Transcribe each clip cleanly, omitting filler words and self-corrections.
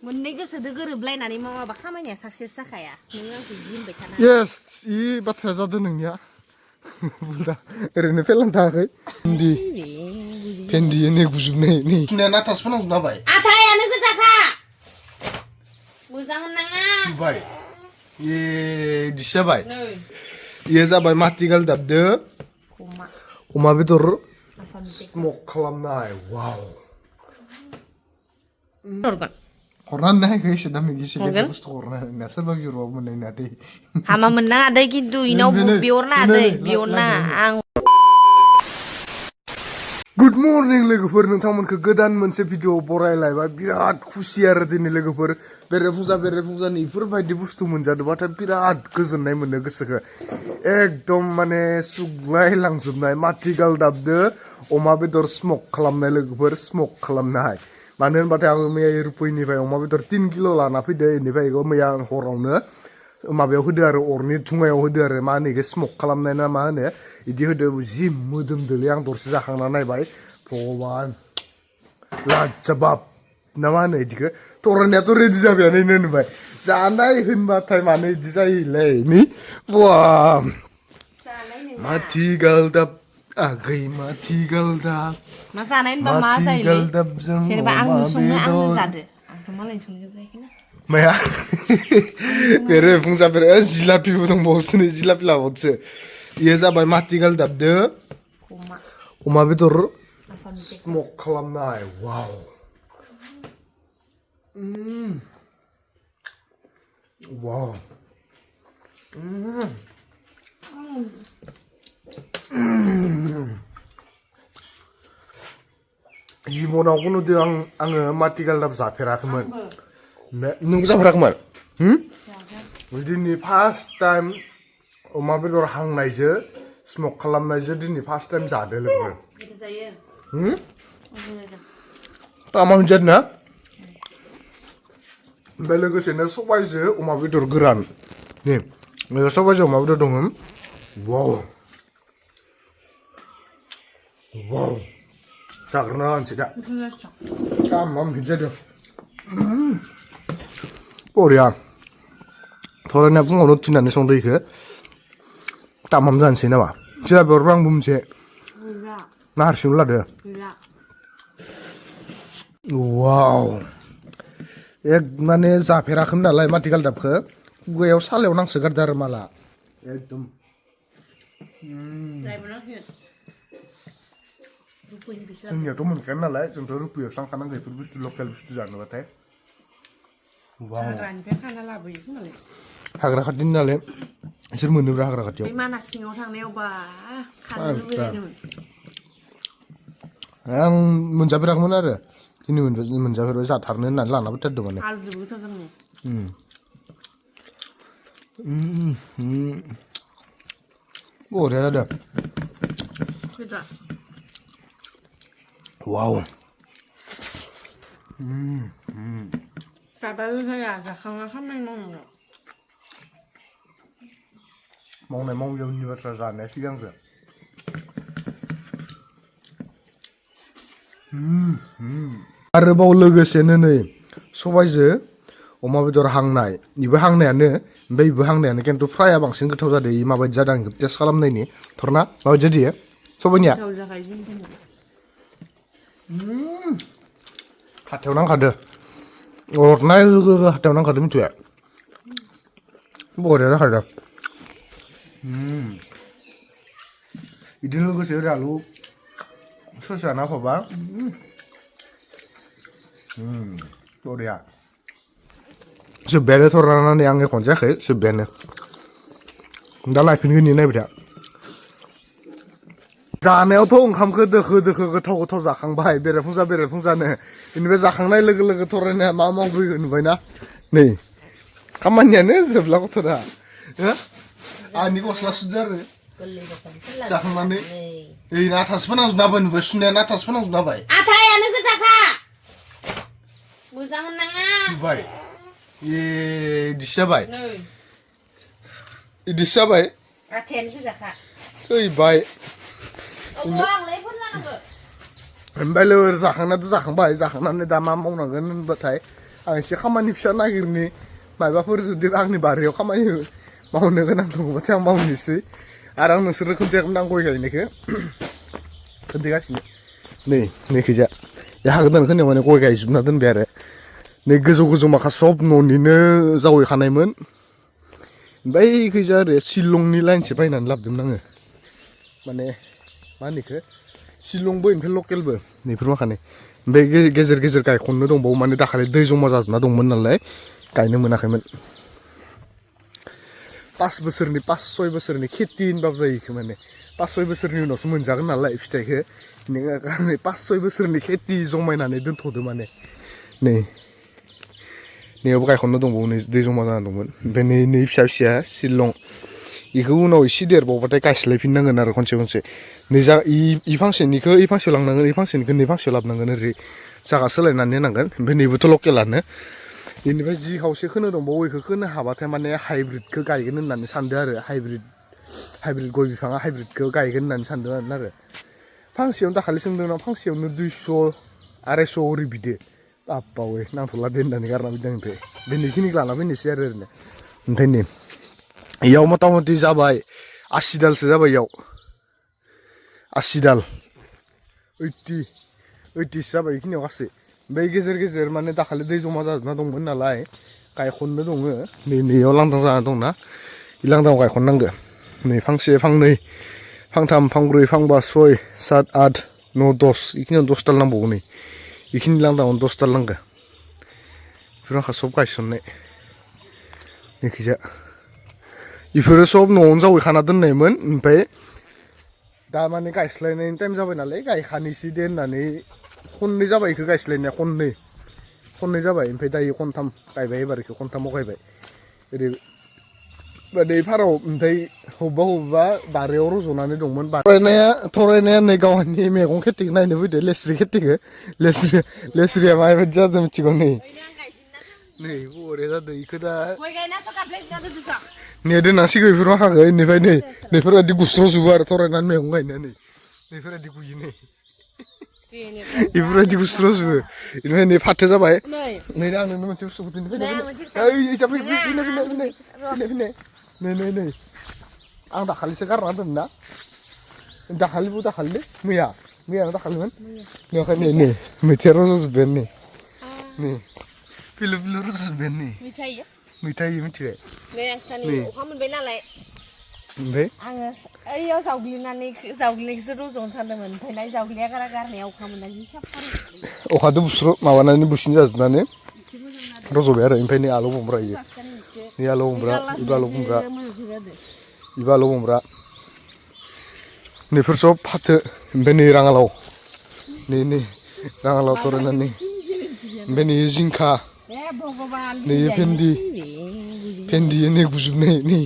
मोननै गोसोदो गोरोबलायनानै मावाबा खामानिया साक्सेस जाखाया नों आंखौ गिनबाय थाना येस इ बाथ्राया जादों नोंनिया बुलदा ओरैनो फेलान थायाखै भेन्दि नै गुजुबनाय नै सुनाया नाथासो फोनांजोबना होबाय आथायानो गोजाखा मोजां होननाङा बाय ए दिसि जाबाय इयो जाबाय माथिगाल दाबदो अमा बेदर स्मक खालामनाय वाव हरनानै हायखो एसे दामि गिसे गेदेर बुस्थु हरना होना सोरबा बिहरबाबो मोननाय नङा दै हामा मोननाङा दै खिन्थु इनाव बिहरनाङा दै बिहरनाङा आं गुड मर्निं लोगोफोर नोंथांमोनखौ गोदान मोनसे भिडिअ बरायलायबाय बिराद खुसि आरो दिनै लोगोफोर बेरेफुंजानि इफोरबायदि बुस्थु मोनजादोंबाथाय बिराद गोजोननाय मोनो गोसोखौ एकदम माने सुग्लाय लांजोबनाय माथिगाल दाबदो अमा बेदर स्मक खालामनाय लोगोफोर स्मक खालामनाय मानो होनबाथाय आङो मैया रुपैनिफ्राय अमा बेदर 3 किल' लाना फैदो इनिफ्राय इखौ मैया हरावनो माबायाव होदो आरो अरनि धुङायाव होदो आरो मा होनो इखो स्मक खालामनाय ना मा होनो इदि होदो जि मोदोमदोलै आं दरसे जाखांना नायबाय भगबान लाजबाब ना मा होनो इदिखो थरायनायाथ' रेडि जाबायानो होनबाय जानाय होनबाथाय मानो इदि जायोलै नि बा माथिगालदाब आगै माथिगालदाब मा जानाय होनबा मा जायोलै जेनेबा आंनो संनो आंनो जादो आंथ' मालायनि संनायखौ जायाखैना माया बेरेफुंजा जिलापिबो दंबावोसो नै जिलापि लाबावदोसो इयो जाबाय माथिगाल दाबदो अमा बेदर स्मक खालामनाय वाव वाव जिबनाव नुदों आङो माथिगालदाब जाफेराखैमोन नों जाफेराखैमोन दिनै फार्स्ट टाइम अमा बेदर हांनायजों स्मक खालामनायजों दिनै फार्स्ट टाइम जादो लोगोफोर तामा मोनजादों ना ओमफ्राय लोगोसेनो सबायजों अमा बेदर गोरान नै सबायजों अमा बेदर दङ वाव वाव जाग्रोना लानोसै दा तामा मोनजादों बरिया थरायनाया फुङावनो थिननानै संदो इखो तामाम जानोसै नामा सिरा बेहरबा आंबो मोनसे ना हारसिंल' लादो वाव एक माने जाफेराखैमोन नालाय माथिगालदाबखौ खुगायाव सालायाव नांसोगारदो आरो माला एकदम जोंनियावथ' मोनखाया नालाय जोंथ' रुपैयावसो थांखानांगौ बेफोर बुस्थु लकेल बुस्थु जानोबाथाय हाग्रानिफ्राय खाना लाबोयो खोमालाय हाग्रा खाथिनि नालाय बिसोर मोनोब्रा हाग्रा खाथियाव बे मानास सिङाव थांनायाव बा खानो लुबैलायदोंमोन आं मोनजाफेराखैमोन आरो दिनै मोनजाफेरबाय जाथारनो होननानै लाना फैथारदों माने आलुजोंबो गोथाव जानो बरिया जादों वाव जाबाबो जाया जाखांना खामानि मावनांगौ मावैनि बाथ्रा जानाया सिगांग्रो आरोबाव लोगोसेनो नै सबायजों अमा बेदर हांनाय इबो हांनायानो ओमफ्राय इबो हांनायानो खिन्थु फ्राया बांसिन गोथाव जादों इ माबायदि जादों आं इखौ टेस्ट खालामनायनि थरना माबायदि जादों सबायनिया हाथायाव नांखादो अरनाय लोगो हाथायाव नांखादो मिथिबाय बरिया जाखादों बिदिनो लोगोसे ओरै आलु ससे जाना होफाबा बरिया जोब्बायानो थरानानै आं एख'नो जायाखै जोब्बायानो दा लायफिनगोन नायबाय था जानायावथ' ओंखामखौ दोखो गोथाव जाखांबाय बेरेफुंजानो बेनिफ्राय जाखांनाय लोगो लोगो थरायनाया मा मावबोयो नुबायना नै खामानियानो जोबला गथ'ना आंनि गस्ला सुदो आरो जाखांनानै ओइ नाथासो फोनांजोबना होबाय नुबाय सुनाया नाथासो फोनांजोबना होबाय आथायानो गोजाखा मोजां होननाङा नुबाय ए इदिसो जाबाय इदिसो जाबाय आथायानो गोजाखा थैबाय ओमफ्राय लोगो जाखांनायाथ' जाखांबाय जाखांनानै दा मा मावनांगोन होनबाथाय आं एसे खामानि फिसा नागिरनि माबाफोर जुदि आंनि बारियाव खामानि मावनो गोनां दङबाथाय आं मावनोसै आरो आं नोंसोरनो खोन्थायाखैमोन आं गय गायनायखौ खोन्थागासिनो नैखैजा हा गोदान खोनायाव माने गय गायजोबना दोनबाय आरो नै गोजौ गोजौ माखा सब न'निनो जावैखानायमोन ओमफ्राय खैजा आरो शिलंनि लाइनसो बायनानै लाबोदोंमोन आङो माने मा होनो बेखौ शिलंबो ओमफ्राय लकेलबो नैफोर माखाने ओमफ्राय गेजेर गेजेर गायखननो दंबावो माने दाखालि दै जमा जाजोबना दंमोन नालाय गायनो मोनाखैमोन 5 बोसोरनि 5-6 बोसोरनि खेथि होनबाबो जायो बेखौ माने 5-6 बोसोरनि उनावसो मोनजागोन नालाय फिथाइखौ नोङो 5-6 बोसोरनि खेथि जमायनानै दोनथ'दो माने नैयावबो गायखननो दंबावो नै दै जमा जाना दंमोन ओमफ्राय नै फिसा फिसाया शिलं बेखौ उनाव एसे देरबावबाथाय गायस्लायफिननांगोन आरो खनसे नै जा इ फांसेनिखौ इ फांसेयाव लांनांगोन इ फांसेनिखौ नै फांसेयाव लाबोनांगोन ओरै जागा सोलायनानै होनांगोन ओमफ्राय नैबोथ' लकेलानो बेनिफ्राय जि खावसे खोनो दंबावो बेखौ खोनो हाबाथाय माने हाइब्रिदखौ गायगोन होननानै सानदों आरो हाइब्रिद गय बिफाङा हाइब्रिदखौ गायगोन होननानै सानदों आरो फांसेयावनो दाखालि सोंदोंना फांसेयावनो 200-250 ओरै बिदो बावै नांथ'ला दे होननानै गारना फैदों ओमफ्राय बे नैखिनिखौ लाना फैनोसै आरो ओरैनो ओमफ्राय नै इयाव मथा मथि जाबाय 80 दालसो जाबाय इयाव 80 दाल 80 जाबाय बेखिनियाव गासै ओमफ्राय गेजेर गेजेर माने दाखालि दै जमा जाजोबना दंमोन नालाय गायखननो दङ नैयाव लांदां जाना दंना बे लांदांआव गायखननांगौ नै फांसे फांनै फांथाम फांब्रै फांबा 6 7 8 9 10 बेखिनियाव 10 दाल नांबावगौ नै बेखिनि लांदांआवनो 10 दाल नांगौ बेफोर आंखा सब गायसननाय नैखैजा बेफोरो सब न'आवनो जावैखाना दोननायमोन ओमफ्राय दा माने गायस्लायनायनि टाइम जाबाय नालाय गायखानोसै दे होननानै खननै जाबाय बेखौ गायस्लायनाया खननै जाबाय ओमफ्राय दायो खनथाम गायबाय एबार बेखौ खनथामाव गायबाय ओरै माने फाराव ओमफ्राय बबेबा बारियाव रज'नानै दंमोन थरायनाया नै गावनि मैगं खेथिखौ नायनो फैदो लेस्रि खेथिखौ लेस्रिया माबायदि जादों मिथिगौ नै बरिया जादों बेखौ दा दोननांसिगौ बेफोर माखाखौ बेनिफ्राय नैफोरबायदि गुस्र'जोबो आरो थरायनानै मैगं गायनानै नैफोरबायदि गुयो बेफोरबायदि गुस्र'जोबो बेनिफ्राय नै फाथो जाबाय नै आं नोंनो मोनसे बुस्थुखौ नै आं दाखालिसो गारना दोनना दाखालि मैयानो दाखालिमोन नै मैथाया रज'जोब्बायानो नै फिलु रज'जोब्बायानो मैथा होयो मिथिबाय अखा मोनबाय नालाय ओमफ्राय आङो ओइयाव जावग्लिनायखौसो रज'नो सानदोंमोन ओमफ्राय जावग्लिया गारनाया अखा मोननानै जि साफा अखादो माबानानै बुसिन जाजोबनानै रज'बाय आरो ओमफ्राय नै आलु बमब्रा इयो नै आलु बमब्रा इबो आलु बमब्रा नैफोर सब फाथो ओमफ्राय नै राङालाव नै राङालाव थरायनानै ओमफ्राय नै जिंखा नै भेन्दि नै गुजोबनाय नै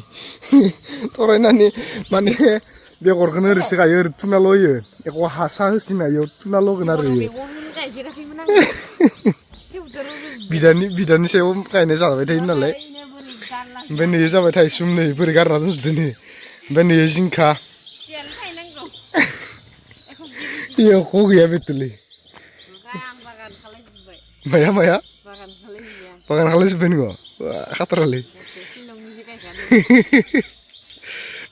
थरायनानै माने बेगरखौनो ओरैसो गायो ओरै थुनाल' होयो एख' हासा होसिना इयाव थुनाल' होगोन आरो इयो बिदानि सायाव गायनाय जाबाय थायो नालाय ओमफ्राय नै जाबाय थाइसुम नै बोरै गारना दोनजोबदो नै ओमफ्राय नै जिंखा एख' गैया बेथ'लै माया बागान खालायजोब्बाय नोङो खाथारालै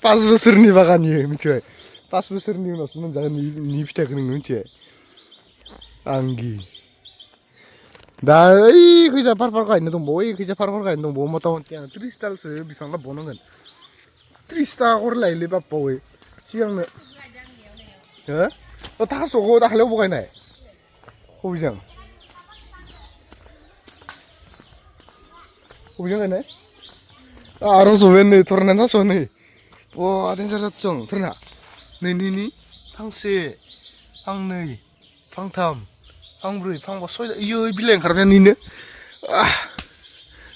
5 बोसोरनि बागान इयो मिथिबाय 5 बोसोरनि उनावसो मोनजागोन नि फिथाइखौ नोङो मिथिबाय आंगि दा ओइ खैजा फार गायनो दंबावो मथा मथि आं 30 दालसो बिफां लाबोबावनांगोन 30 थाखा खरि लायोलै बाप्पावै सिगांनो हो थास'खौ दाखालियाव बबाव गायनाय बबेजों गायनाय रज'बाय नै थरायनानै थास' नै देन्जार जाथों थोरना नै फांसे फांनै फांथाम फांब्रै फांबा 6 इयो बिलाइ ओंखारबाय निनो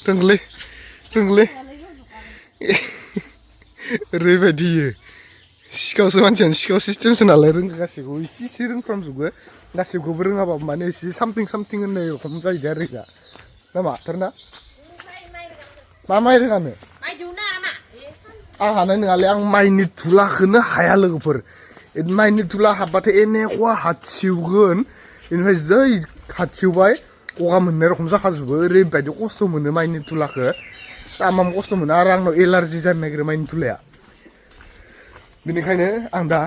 रोंगोलै ओरैबायदि इयो सिखावसो मानसियानो सिखाव सिस्टेमसो नालाय रोंगो गासैखौबो इसे रोंफ्रामजोबो गासैखौबो रोङाबाबो माने एसे सामथिं होननाय रखम जायो आरो इदा नामा थोरना मा माइ रोगानो आं हानाय नङालै आं माइनि धुलाखौनो हाया लोगोफोर माइनि धुला हाबबाथाय एनेखवा हाथिवगोन बेनिफ्राय जै हाथिवबाय गगा मोननाय रखम जाखाजोबो ओरैबायदि खस्थ' मोनो माइनि तुलाखौ तामाम खस्थ' मोनो आरो आंनाव एलार्जि जानो नागिरो माइनि तुलाया बेनिखायनो आं दा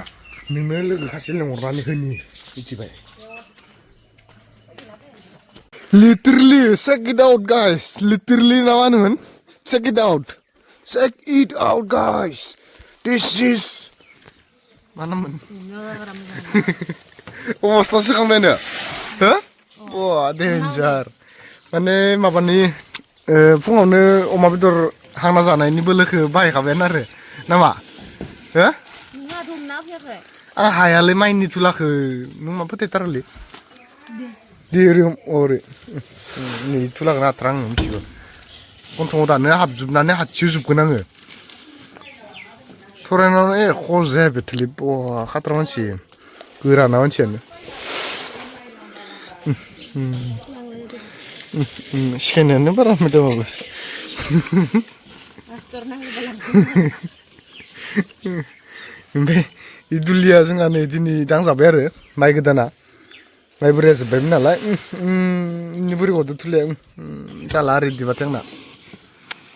नोंनो लोगो सासे लेंहरनानै होनि मिथिबाय literally check it out guys literally ना मा होनोमोन check it out guys this is मा नाममोन अबस्था सिखांबायनो हो अ डेन्जार माने माबानि फुङावनो अमा बेदर हांना जानायनि बोलोखौ बाहायखाबायानो आरो नामा हो आं हायालै माइनि तुलाखौ नों मा फोथायथारलै दे ओरै नै तुलाखौ नाथार आं मिथिगौ गन्थङाव दानो हाबजोबनानै हाथिजोबगोन आङो थरायनानै एख' जाया बेथलि बहा खाथ्रा मानसि गोराना मानसियानो सिखायनायानो बारा मोजांबाबो ओमफ्राय इ दुलिया जोंहा नै दिनै दांजाबाय आरो माइ गोदाना माइ बोराया जोब्बायमोन नालाय बोरै हरदो थुलिया जाला आरो बिदिबाथाय आंना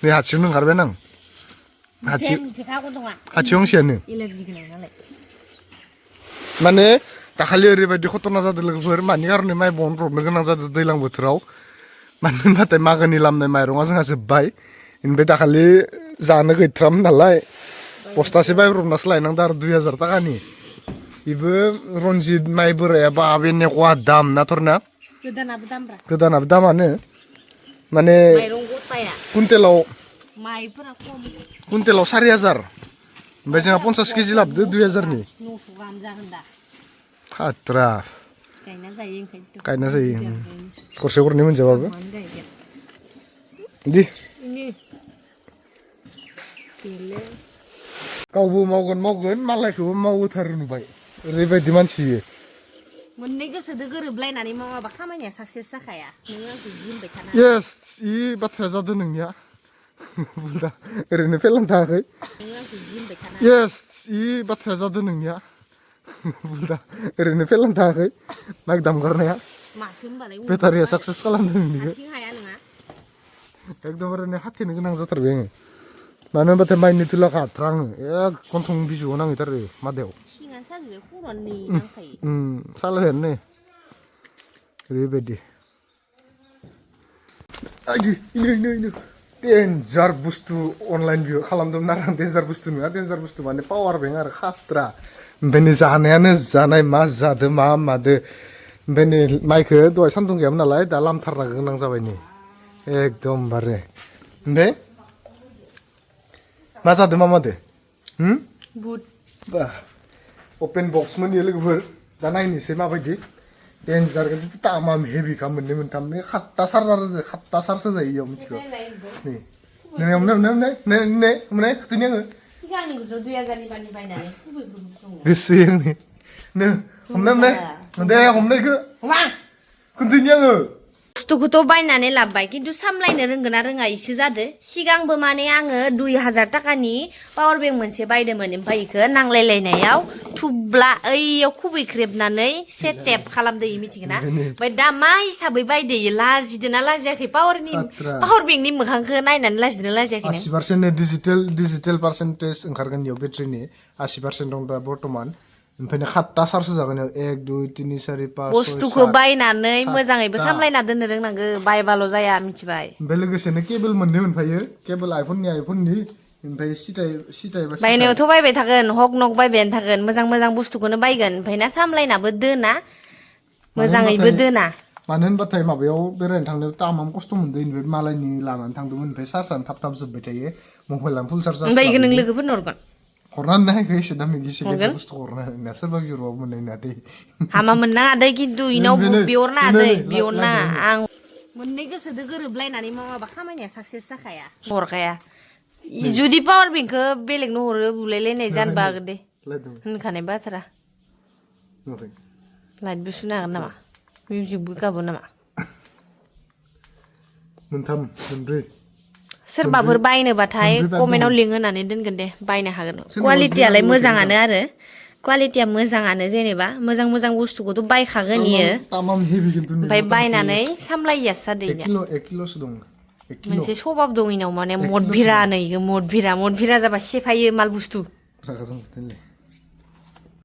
नै हाथियावनो ओंखारबाय आं हाथियाव अंसियानो माने दाखालि ओरैबायदि खतना जादों लोगोफोर मानि कारने माइ बनब्रबनो गोनां जादों दैज्लां बोथोराव मानो होनबाथाय मागोनि लामनाय माइरङा जोंहा जोब्बाय ओमफ्राय दाखालि जानो गैथ्रामोन नालाय बस्थासे बायब्रबनासो लायनांदों आरो 2000 थाखानि बेबो रनजित माइ बोराया बाबे नेख'आ दाम नाथरना गोदानाबो दामानो माने कुइन्टेलाव 4000 ओमफ्राय जोंहा 50 केजि लाबोदो 2000नि खात्रा गायना जायो गरसे गरनै मोनजाबाबो दि गावबो मावगोन मालायखौबो मावथारो नुबाय ओरैबायदि मानसि मोननै गोसोदो गोरोबलायनानै मावाबा खामानिया साक्सेस जाखाया नों आंखौ गिनबाय थाना येस इ बाथ्राया जादों नोंनिया ओरैनो फेलान थायाखै येस इ बाथ्राया जादों नोंनिया ओरैनो फेलान थायाखै माइक दामगारनाया बेटारिया साक्सेस खालामदों नोंनिखौ एकदमबारे हाथेनो गोनां जाथारबाय आङो मानो होनबाथाय माइनि तुलाखौ हाथ्राङो एक गन्थं बिजौआव नांहैथारो मादायाव सालायानो नै ओरैबायदि डेन्जार बुस्थु अनलाइन भिउ खालामदोंमोन आरो आं डेन्जार बुस्थु नङा डेन्जार बुस्थु माने पावार बेंक आरो खात्रा ओमफ्राय नै जानायानो जानाय मा जादो मा मादो ओमफ्राय नै माइखौ दहाय सान्दुं गैयामोन नालाय दा लामथारना गोनां जाबाय नै एकदमबारे ओमफ्राय मा जादो मा मादो बा अपेन बक्स मोनयो लोगोफोर दा नायनोसै माबायदि डेन्जार खिन्थु तामाम हेभिखा मोननै मोनथाम नै 7टा चार्जार जायो इयाव मिथिगौ नै खोथानि आङो गोसो नो हमनायखौ खोन्थानि आङो बुस्थुखौथ' बायनानै लाबोबाय खिन्थु सामलायनो रोंगोन ना रोङा इसे जादो सिगांबो माने आङो 2000 थाखानि पावार बेंक मोनसे बायदोंमोन ओमफ्राय इखो नांलायलायनायाव थुब्ला ओइयाव खुबैख्रेबनानै सेटेप खालामदो मिथिगोन ना ओमफ्राय दा मा हिसाबै बायदो लाजिदोना लाजियाखै पावार बेंकनि मोखांखौ नायनानै लाजिदोना लाजियाखै 80% डिजिटेल पार्सेन्टेज ओंखारगोन इयाव बेटारिनि 80% दं दा बर्तमान ओमफ्राय 7टा चार्ज जागोन 1 2 3 4 5 बुस्थुखौ बायनानै मोजाङैबो सामलायना दोननो रोंनांगो बायबाल' जाया मिथिबाय ओमफ्राय लोगोसेनो केबोल मोननै मोनफायो केबोल आइफननि ओमफ्राय सिटाय बायनायावथ' बायबाय थागोन हक नक बायबायानो थागोन मोजां बुस्थुखौनो बायगोन ओमफ्राय ना सामलायनाबो दोना मोजाङैबो दोना मानो होनबाथाय माबायाव बेरायनो थांनायाव तामाम खस्थ' मोनदों ओमफ्राय मालायनि लानानै थांदोंमोन ओमफ्राय चार्जानो थाब जोबबाय थायो मबाइलानो फुल चार्ज ओमफ्राय इखो नों लोगोफोरनो हरगोन हरनानै नायखो एसे दामि गिसे बुस्थु हरना होना सोरबा बिहरबाबो मोननाय नङा दै हामा मोननाङा दै खिन्थु इनाव बिहरनाङा दै बिहरनाङा आं मोननै गोसोदो गोरोबलायनानै मावाबा खामानिया साक्सेस जाखाया हरखाया जुदि पावार बेंकखौ बेलेगनो हरो बुलायलायनाय जानोबो हागौ दे होनखानाय बाथ्रा लाइटबो सुनो हागोन नामा मिउजिकबो गाबो नामा मोनथाम मोनब्रै सोरबाफोर बायनोबाथाय कमेन्टआव लिंक होनानै दोनगोन दे बायनो हागोन क्वालिटियालाय मोजाङानो आरो क्वालिटिया मोजाङानो जेनेबा मोजां मोजां बुस्थुखौथ' बायखागोन इयो तामाम हेभि खिन्थु ओमफ्राय बायनानै सामलायियासो जादो एक इनिया किल'सो दं एक किल' मोनसे सबाब दं इनाव माने मदभिरा नै मदभिरा जाबा सेफायो माल बुस्थु रागा जोंफुदोंलै